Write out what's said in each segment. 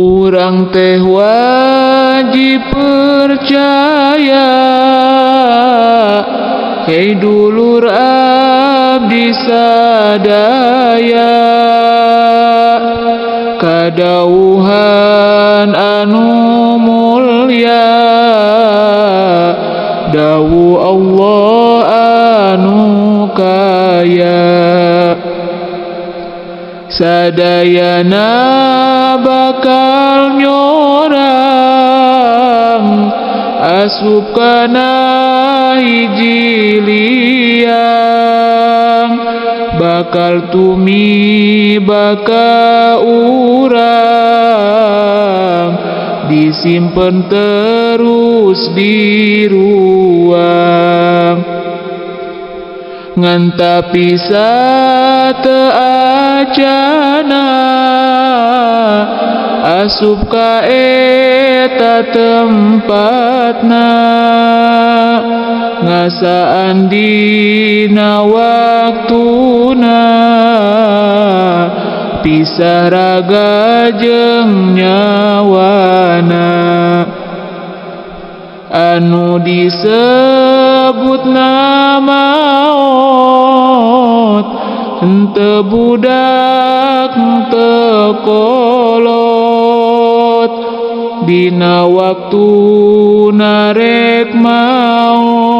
Urang teh wajib percaya, hei dulur abdi sadaya, kadawuhan anu mulya, dawu Allah anu kaya. Sadayana bakal nyorang asup kana hiji liang, bakal tumiba ka urang, disimpen terus di ruang. Ngan tapi sate acana asup ka eta tempatna, ngasaan dina waktuna, pisah raga jeung nyawana. Anu disebut maot henteu budak henteu kolot, dina waktu narek maot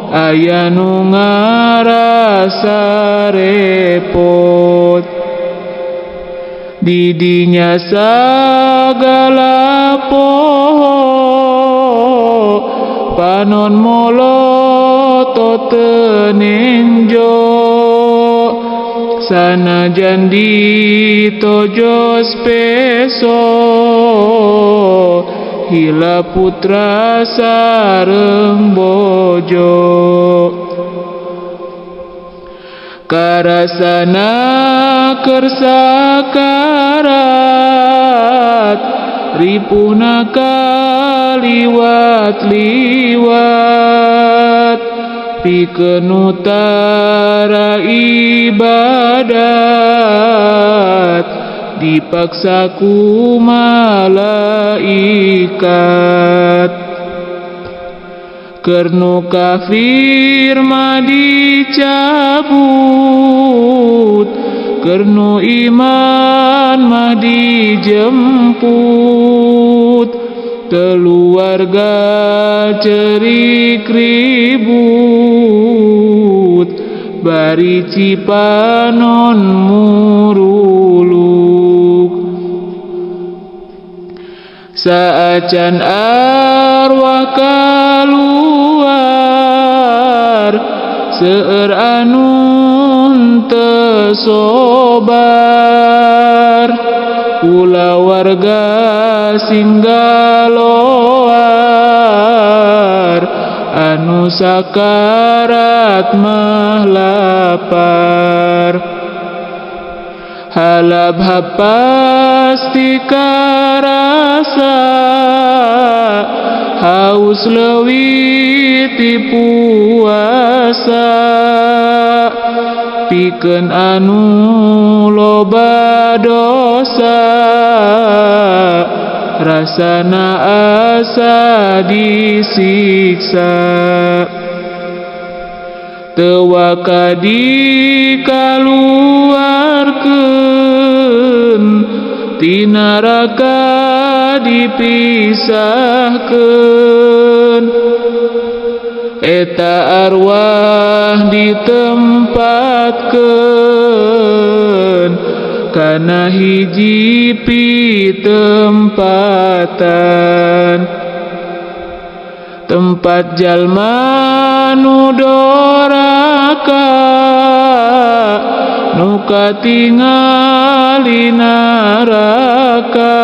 aya nu ngarasa repot. Didinya sagala poho, panon molotot teu nenjo, sanajan ditojos peso, hila putra sareng bojo. Karasana keur sakarat, ripuhna kaliwat-liwat, pikeun nu tara ibadat, dipaksa ku malaikat. Keur nu kafir mah dicabut, keur nu iman mah dijemput, keluarga cerik ribut, bari cipanon muruluk. Saacan arwah kaluar, seueur anu teu sobar, kulawarga singgaloar, anu sakarat mah lapar. Halabha pasti karasa, haus leuwih ti puasa, pikeun anu loba dosa, rasana asa disiksa. Teu waka dikaluarkeun, ti neraka dipisahkeun, eta arwah ditempatkeun kana hiji pitempatan, tempat jalma nu doraka, nu katingali neraka,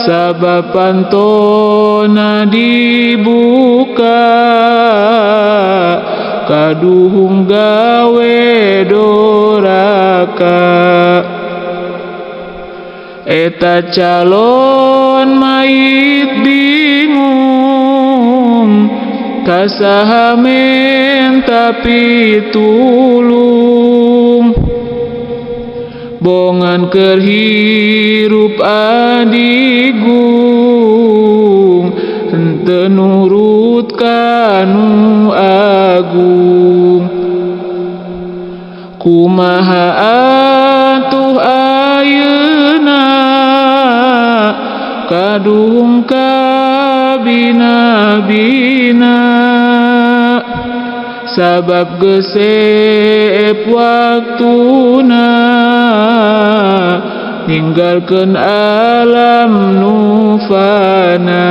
sabab pantona dibuka, kaduhung gawe doraka. Eta calon mayit bingung, kasaha menta pitulung, Bongan keur hirup adigung henteu nurut kanu agung. Kumaha atuh ayeuna kaduhung ka bina-bina, sabab geus seep waktuna ninggalkeun alam nu fana.